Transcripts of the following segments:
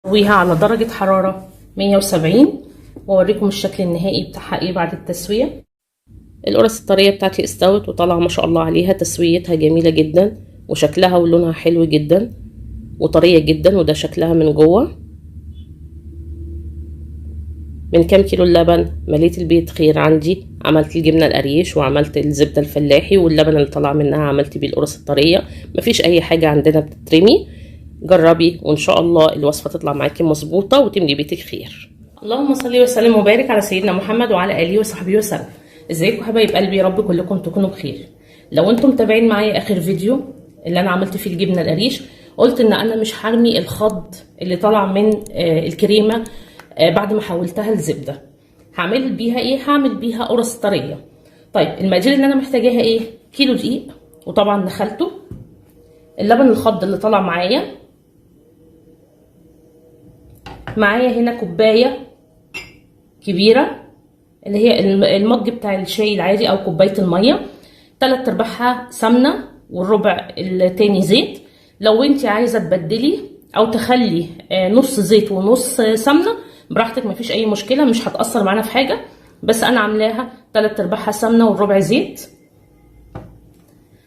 ويها على درجة حرارة 170، واوريكم الشكل النهائي بتاعها ايه بعد التسوية. القرص الطرية بتاعتي استوت وطالعة ما شاء الله عليها، تسويتها جميلة جدا وشكلها ولونها حلو جدا وطرية جدا، وده شكلها من جوه. من كام كيلو اللبن مليت البيت خير عندي، عملت الجبنة القريش وعملت الزبدة الفلاحي، واللبن اللي طلع منها عملت بيه القرص الطرية. مفيش اي حاجة عندنا بتترمي. جربي وان شاء الله الوصفة تطلع معاكي مظبوطة وتملي بيتك خير. اللهم صل وسلم وبارك على سيدنا محمد وعلى اله وصحبه وسلم. ازيكم حبايب قلبي؟ يا رب كلكم تكونوا بخير. لو انتم متابعين معايا اخر فيديو اللي انا عملت فيه الجبنة القريش، قلت ان انا مش هرمي الخض اللي طلع من الكريمة بعد ما حولتها لزبده. هعمل بيها ايه؟ هعمل بيها قرص طرية. طيب المقادير اللي انا محتاجاها ايه؟ كيلو دقيق، وطبعا نخلته، اللبن الخض اللي طلع معايا، هنا كوباية كبيرة اللي هي المج بتاع الشاي العادي او كوباية المية، 3 ارباعها سمنه والربع التاني زيت. لو انت عايزه تبدلي او تخلي نص زيت ونص سمنه براحتك، مفيش اي مشكلة، مش هتاثر معانا في حاجة، بس انا عاملاها 3 ارباعها سمنه والربع زيت.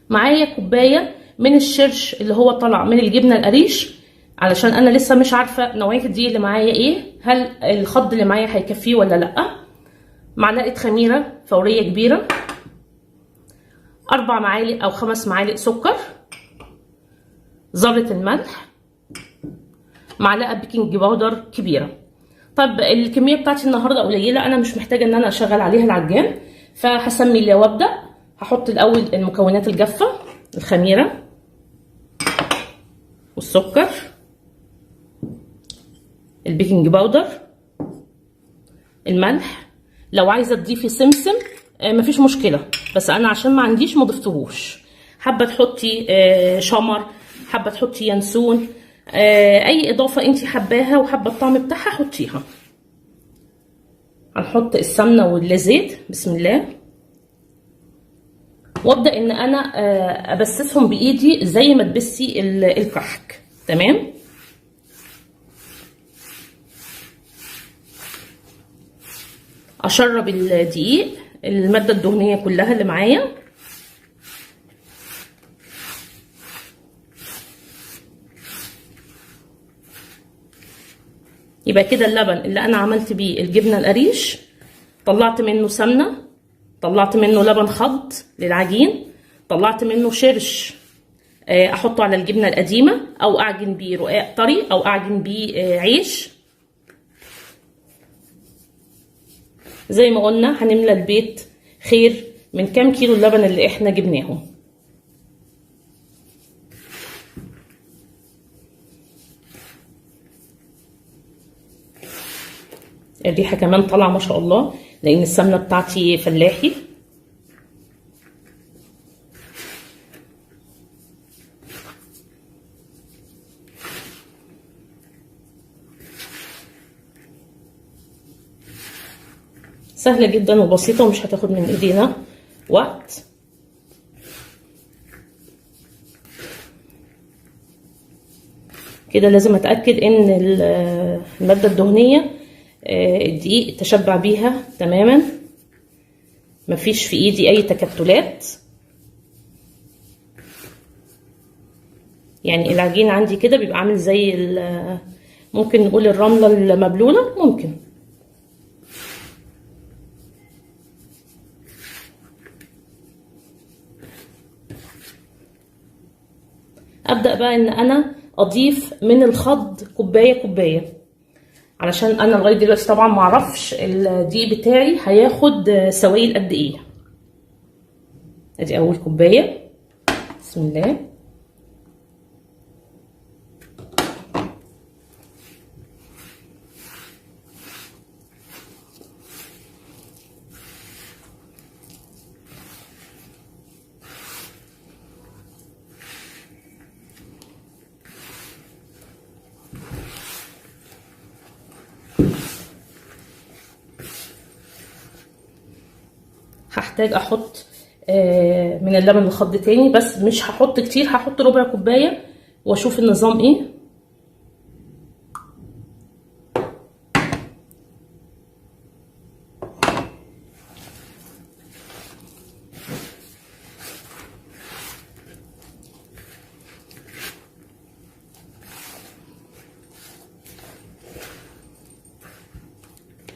معايا كوباية من الشرش اللي هو طلع من الجبنة القريش، علشان انا لسه مش عارفه نوعية الدقيق اللي معايا ايه، هل الخض اللي معايا هيكفيه ولا لا. معلقه خميره فورية كبيرة، 4 معالق او 5 معالق سكر، ذره الملح، معلقه baking powder كبيرة. طب الكمية بتاعتي النهارده قليله، انا مش محتاجه ان انا اشغل عليها العجان، فهسمي الله وابدا. هحط الاول المكونات الجافه، الخميره والسكر، ال baking powder، الملح. لو عايزه تضيفي سمسم مفيش مشكلة، بس انا عشان ما عنديش ما ضفتهوش. حابة تحطي شمر، حابة تحطي ينسون، اي اضافه انت حباها وحابة الطعم بتاعها حطيها. هنحط السمنة والزيت، بسم الله، وابدا ان انا ابسسهم بايدي زي ما تبسي الكحك. تمام. اشرب الدقيق المادة الدهنية كلها اللي معايا. يبقى كده اللبن اللي انا عملت بيه الجبنة القريش طلعت منه سمنه، طلعت منه لبن خض للعجين، طلعت منه شرش احطه على الجبنة القديمة، او اعجن بيه رقاق طري، او اعجن بيه عيش. زي ما قلنا هنملى البيت خير من كام كيلو اللبن اللي احنا جبناهم. الريحة كمان طالعه ما شاء الله، لان السمنة بتاعتي فلاحي. سهلة جدا وبسيطة ومش هتاخد من ايدينا وقت. كده لازم اتاكد ان المادة الدهنية الدقيق تشبع بيها تماما، مفيش في ايدي اي تكتلات. يعني العجين عندي كده بيبقى عامل زي ممكن نقول الرملة المبلوله، ممكن. ابدا بقى ان انا اضيف من الخض كوباية كوباية، علشان انا لغاية دلوقتي طبعا ما اعرفش الدقيق بتاعي هياخد سوائل قد ايه. ادي اول كوباية، بسم الله. هحتاج احط من اللبن الخض تاني، بس مش هحط كتير، هحط ربع كوباية واشوف النظام ايه.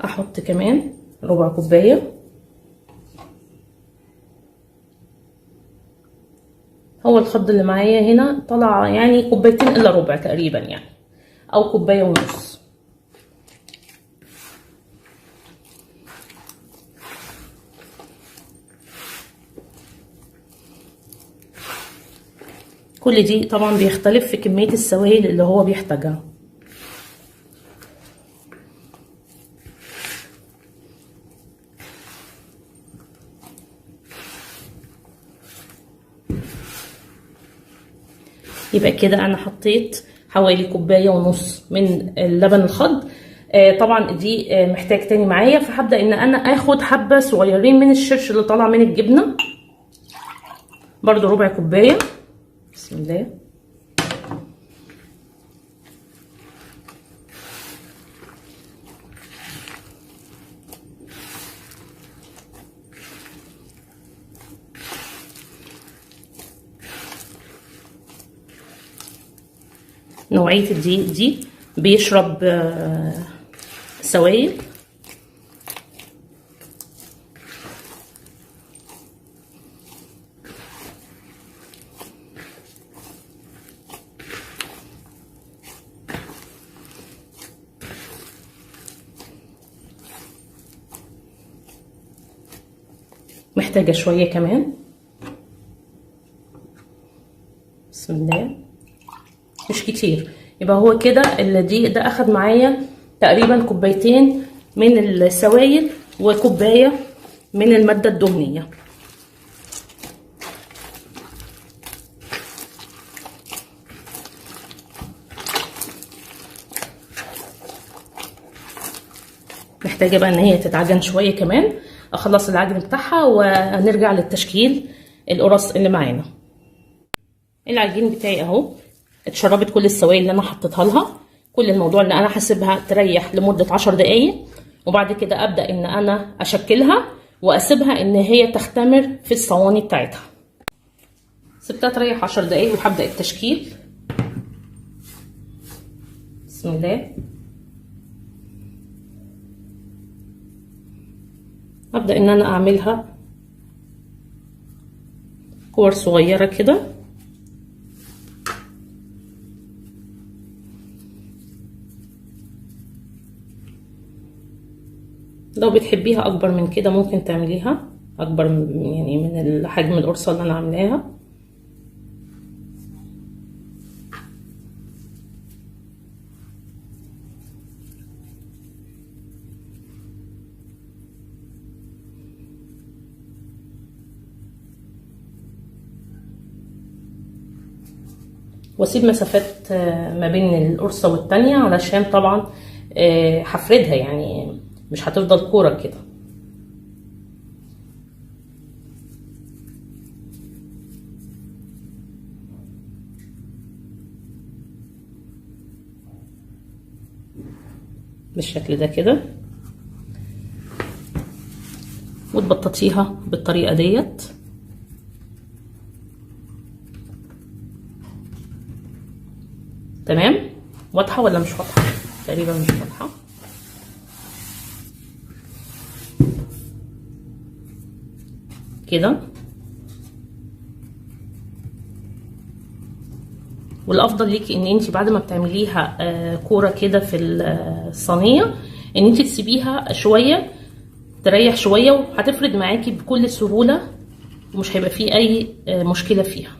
احط كمان ربع كوباية. هو الخض اللي معايا هنا طلع يعني كوبايتين الا ربع تقريبا يعني، او كوباية ونص. كل دي طبعا بيختلف في كمية السوائل اللي هو بيحتاجها. يبقى كده انا حطيت حوالي كوباية ونص من اللبن الخض. طبعا دي محتاج تاني معايا، فهبدأ ان انا اخد حبة صغيرين من الشرش اللي طالع من الجبنة، برضو ربع كوباية. بسم الله. نوعية الدقيق دي بيشرب سوائل. محتاجة شوية كمان. بسم الله، مش كتير. يبقى هو كده الدقيق ده اخد معايا تقريبا كوبايتين من السوائل وكوباية من المادة الدهنية. محتاجة بقى ان هي تتعجن شوية كمان، اخلص العجن بتاعها ونرجع للتشكيل القرص اللي معانا. العجين بتاعي اهو اتشربت كل السوائل اللي انا حطيتها لها. كل الموضوع ان انا هسيبها تريح لمدة 10 دقايق، وبعد كده ابدا ان انا اشكلها واسيبها ان هي تختمر في الصواني بتاعتها. سبتها تريح 10 دقايق وهبدا التشكيل. بسم الله. ابدا ان انا اعملها كور صغيرة كده. لو بتحبيها اكبر من كده ممكن تعمليها اكبر من يعني من حجم القرصه اللي انا عاملاها. واسيب مسافات ما بين القرصه والتانية علشان طبعا هفردها، يعني مش هتفضل كورة كده. بالشكل ده كده، وتبططيها بالطريقة ديت. تمام، واضحة ولا مش واضحة؟ تقريبا مش واضحة. كده. والافضل ليكي ان انت بعد ما بتعمليها كورة كده في الصينية ان انت تسيبيها شوية تريح شوية، وهتفرد معاكي بكل سهولة ومش هيبقى فيه اي مشكلة فيها.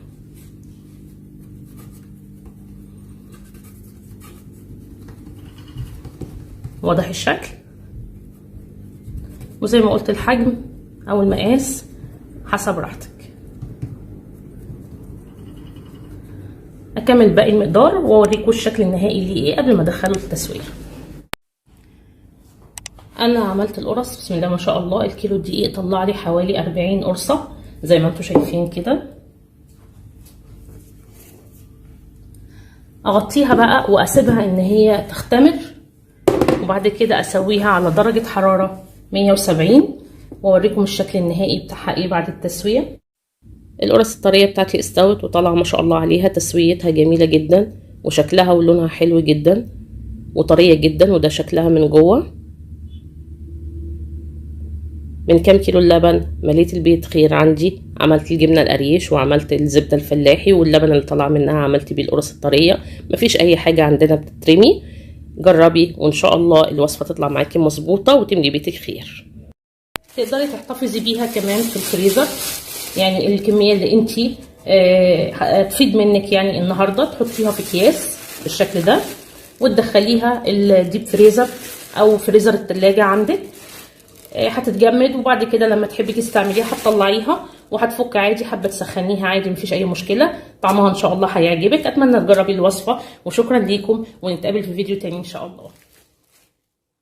واضح الشكل؟ وزي ما قلت الحجم او المقاس حسب راحتك. اكمل باقي المقدار واوريكم الشكل النهائي ليه ايه قبل ما ادخله التسوية. انا عملت القرص بسم الله ما شاء الله. الكيلو الدقيق طلع لي حوالي 40 قرصة زي ما انتم شايفين كده. اغطيها بقى واسيبها ان هي تختمر، وبعد كده اسويها على درجه حرارة 170 واوريكم الشكل النهائي بتاعها ايه بعد التسوية. القرص الطريه بتاعتي استوت وطالعه ما شاء الله عليها، تسويتها جميلة جدا وشكلها ولونها حلو جدا وطريه جدا، وده شكلها من جوه. من كام كيلو اللبن مليت البيت خير عندي، عملت الجبنة القريش وعملت الزبدة الفلاحي واللبن اللي طلع منها عملت بيه القرص الطريه. مفيش اي حاجة عندنا بتترمي. جربي وان شاء الله الوصفة تطلع معاكي مظبوطة وتملي بيتك خير. تقدري تحتفظي بيها كمان في الفريزر، يعني الكمية اللي انتي تفيد منك يعني النهارده تحطيها في اكياس بالشكل ده وتدخليها ال deep freezer او فريزر التلاجة عندك، هتتجمد. وبعد كده لما تحبي تستعمليها هتطلعيها وهتفك عادي، حابة تسخنيها عادي مفيش اي مشكلة، طعمها ان شاء الله هيعجبك. اتمنى تجربي الوصفة، وشكرا ليكم، ونتقابل في فيديو تاني ان شاء الله.